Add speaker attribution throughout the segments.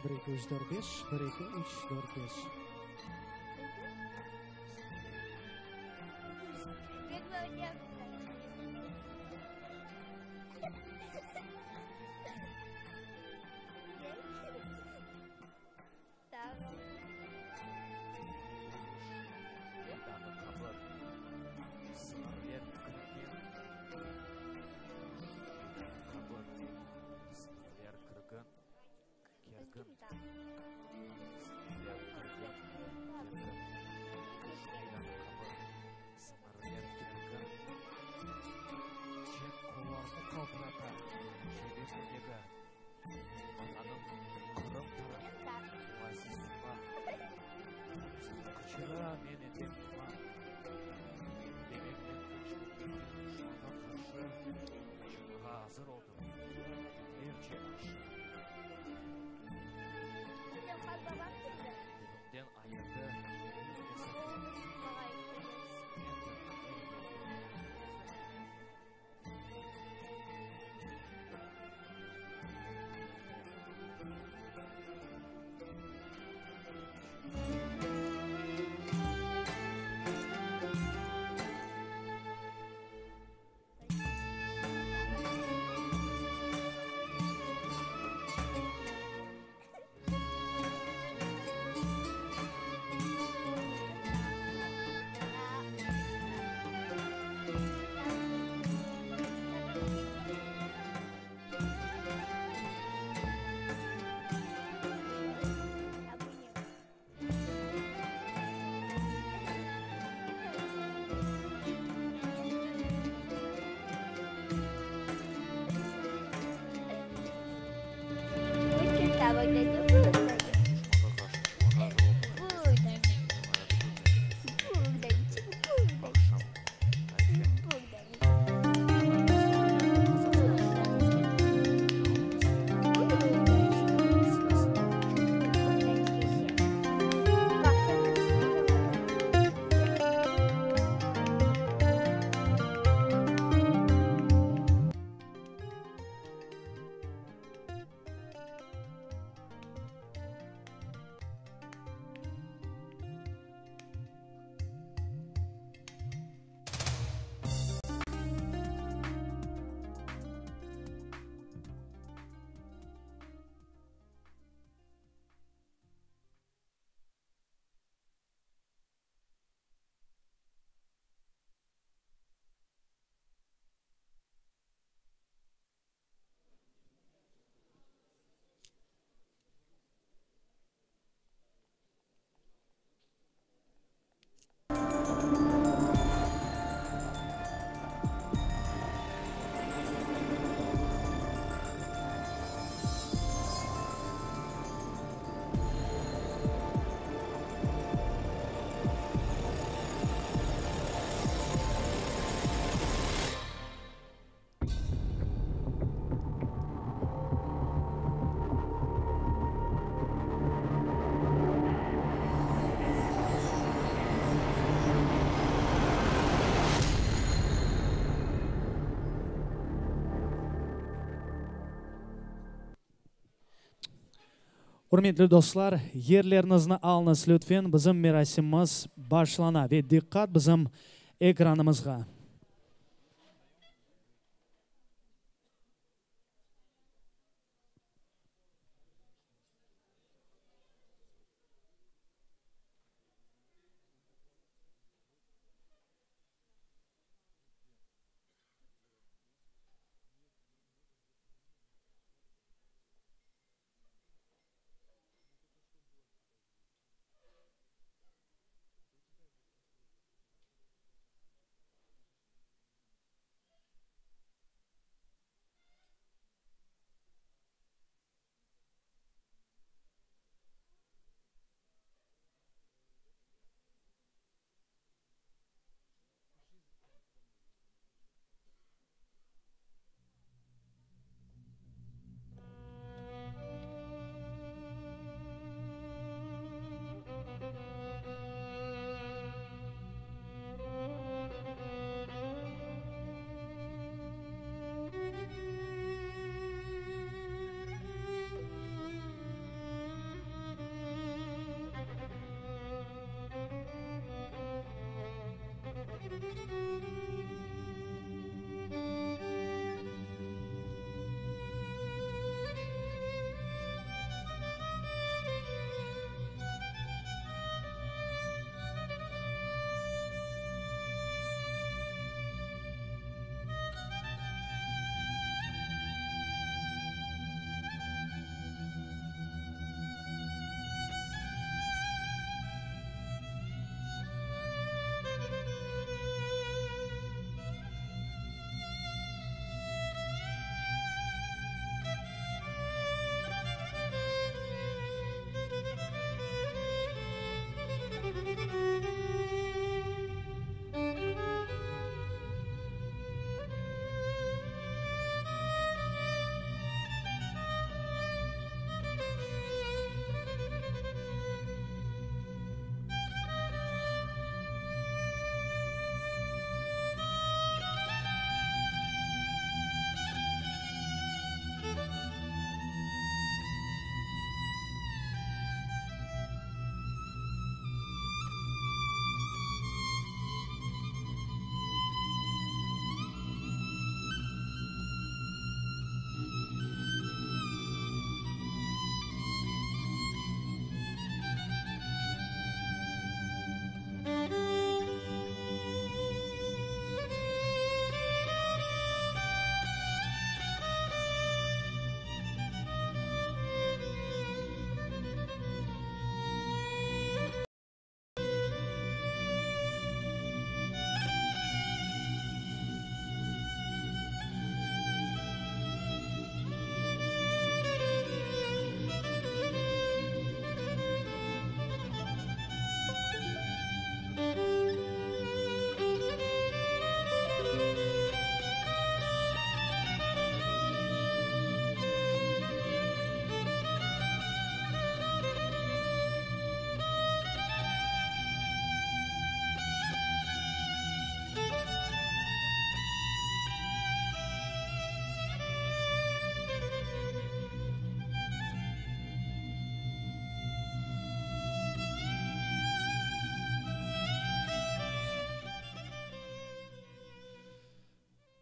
Speaker 1: Bir, eki, üç, dört, beş. Bir, eki, üç, dört, beş.
Speaker 2: Ürmetli dostlar, yerleriñizni alıñız lütfen, bizim merasimimiz başlana ve diqqat bizim ekranımızğa.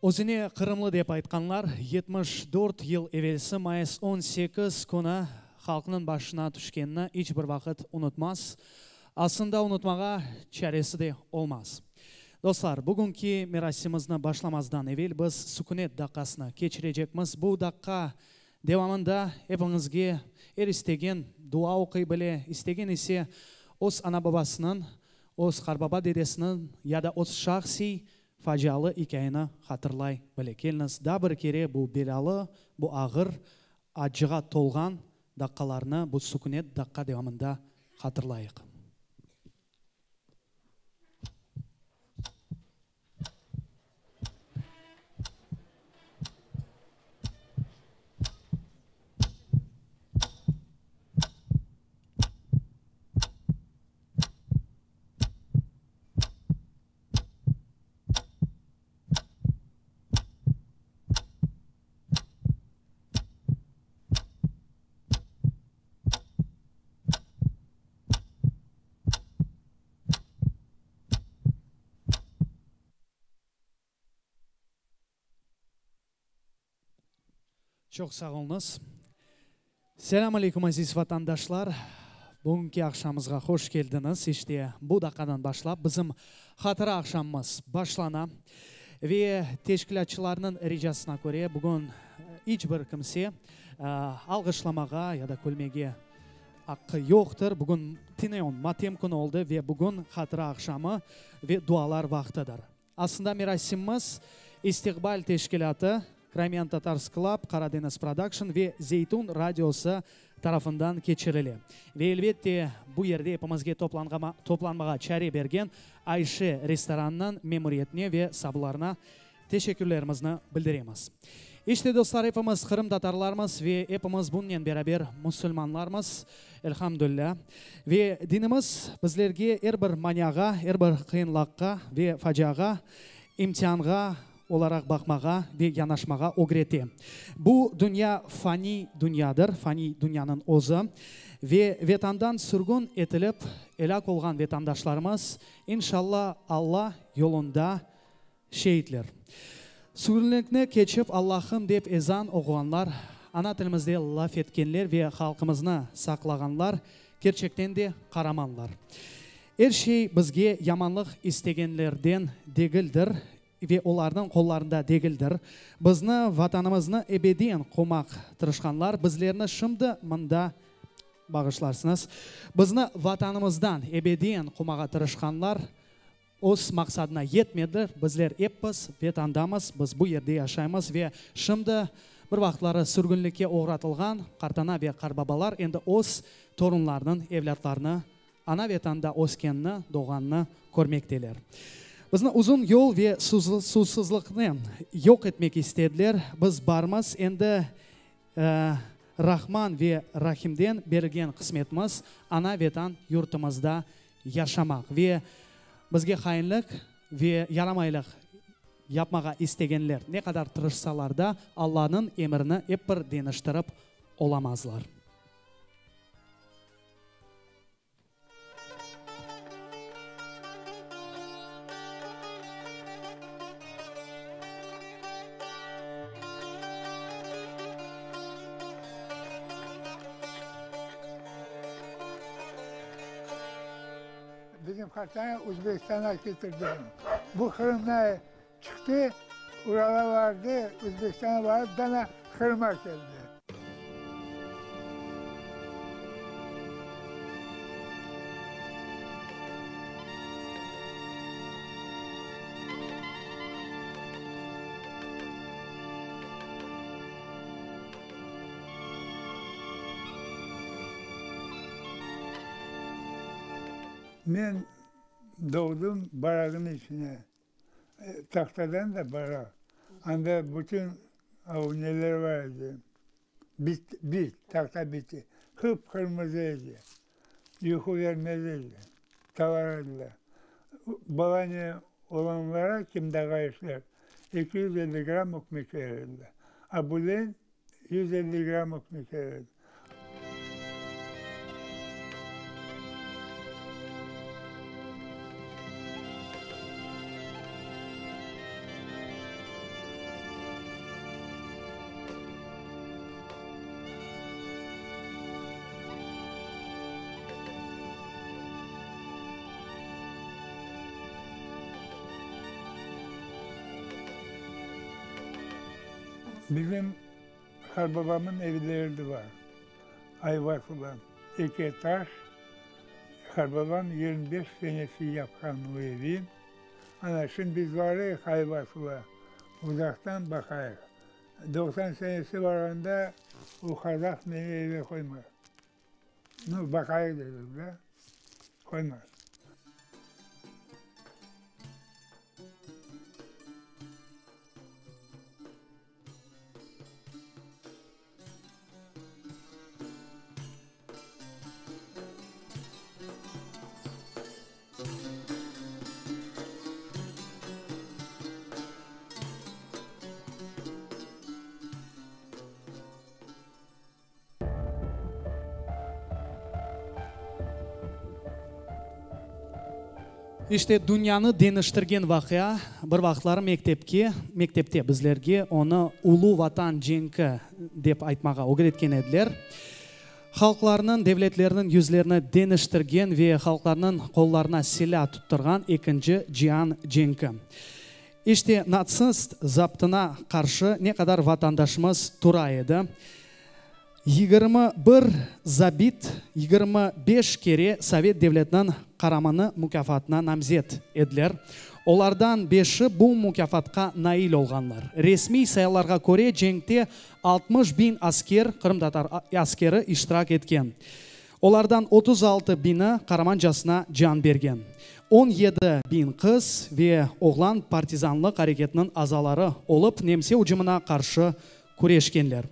Speaker 2: Özüne qırımlı dep aytqanlar, 74 yıl evelsi mayıs 18 künü halqnıñ başına tüşkenini iç bir vaqıt unutmaz. Aslında unutmağa çaresi de olmaz. Dostlar, bugünki merasimimizni başlamazdan evel biz sükünet daqqasını keçirecekmiz. Bu daqqa devamında epiñizge er istegen dua oquy bile, istegen ise öz ana-babasınıñ, öz qarbaba-dedesiniñ ya da öz şahsiy facialı ikâyeni hatırlay bile. Keliñiz, daa bir kere bu belâlı, bu ağır, acığa tolğan daqqalarnı bu sükünet daqqa devamında hatırlayıq. Çoq sağ oluñız. Selâm aleyküm, aziz vatandaşlar! Bugünki aqşamımızğa hoş keldiñiz. İşte, bu daqqadan başlap bizim hatıra aqşamımız başlana. Ve teşkilâtçılarnıñ ricasına köre, bugün iç bir kimse alğışlamağa ya da külmege aqqı yoqtır. Bugün tünevin matem künü oldı ve bugün hatıra aqşamı ve dualar vaqtıdır. Aslında merasimimiz İstiqbal teşkilâtı, Crimean Tatars Club, Qaradeñiz Production ve Zeytun radiosı tarafından keçirile. Ve elbette, bu yerde epimizge toplanmağa çare bergen Ayşe restoranınıñ memuriyetine ve sabılarına teşekkürlerimizni bildiremiz. İşte, dostlar, epimiz qırımtatarlarmız ve epimiz bunnen beraber musulmanlarmız, elhamdülilâ. Ve dinimiz bizlerge er bir maniağa, er bir qıyınlaqqa ve faciağa imtianğa olaraq baqmağa ve yanaşmağa ögrete. Bu dünya faniy dünyadır, faniy dünyanıñ özü. Ve Vetandan sürgün etilip elâk olğan vetandaşlarımız, inşalla, Alla yolunda şeitler. Sürgünlikni keçip Allahım dep ezan oquğanlar, ana tilimizde laf etkenler ve halqımıznı saqlağanlar kerçekten de qaramanlar. Er şey bizge yamanlıq istegenlerden degildir ve olarnıñ qollarında degildir. Bizni, Vatanımıznı ebediyen quvmaq tırışqanlar bizlerni şimdi mında bağışlarsıñız. Bizni Vatanımızdan ebediyen qumağa tırışqanlar öz maqsadına yetmedi. Bizler eppiz Vetandamız, biz bu yerde yaşaymız ve şimdi bir vaqıtları sürgünlikke oğratılğan qartana ve qartbabalar endi öz torunlarınıñ, evlâtlarını Ana-Vetanda öskenini, doğğanını körmekteler. Bizni uzun yol ve suvsuzlıqnen yoq etmek istediler. Biz barmız. Endi Rahman ve Rahimden berilgen qısmetimiz, Ana-Vetan yurtumızda yaşamaq. Ve bizge hainlik ve yaramaylıq yapmağa istegenler ne qadar tırışsalar da, Allanıñ emirini ep bir deñiştirip olamazlar.
Speaker 3: Bizim qartana Özbekistanğa ketirdi. Bu Qırımdan çıqtı, Uralğa bardı, Özbekistanğa barıp, dana Qırımğa keldi. Men doğdım barağın içine. Tahtadan da baraq. Anda bütün o neler bar edi, bit, bit, tahta biti. Qıp-qırmızı edi. Yuqu vermez edi. Talar ediler. Balane olanlara, kim dağayışlar, 250 gramm ötmek berer ediler. A bulen 150 gramm ötmek berer edi. Bizim qarbabamnıñ evleri de bar, Ayvasılda, eki etaj, qarbabam 25 senesi yapqan o evi. Ana, şimdi biz barayıq Ayvasılğa, uzaqtan baqayıq. 90 senesi barğanda o qazaq meni eve qoymay. Nu, baqayıq dedim da, qoymay.
Speaker 2: İşte, dünyanı deñiştirgen vaqia, bir vaqıtları mektepke, mektepte bizlerge onı Ulu Vatan cenki dep aytmağa ögretken ediler. Halqlarnıñ, devletlerniñ yüzlerini deñiştirgen ve halqlarnıñ qollarına silâ tuttırğan Ekinci cian cenki. İşte, natsist zaptına qarşı ne qadar vatandaşımız tura edi. 21 zabit 25 kere Sovet devletiniñ Qaramanı mukâfatına namzet ediler. Olardan beşi bu mukâfatqa nail olğanlar. Resmiy sayılarğa köre, cenkte 60 biñ asker, qırımtatar askeri iştirak etken. Olardan 36 biñi qaramancasına can bergen. 17 biñ qız ve oğlan partizanlıq areketiniñ azaları olıp, nemse ucumına qarşı küreşkenler.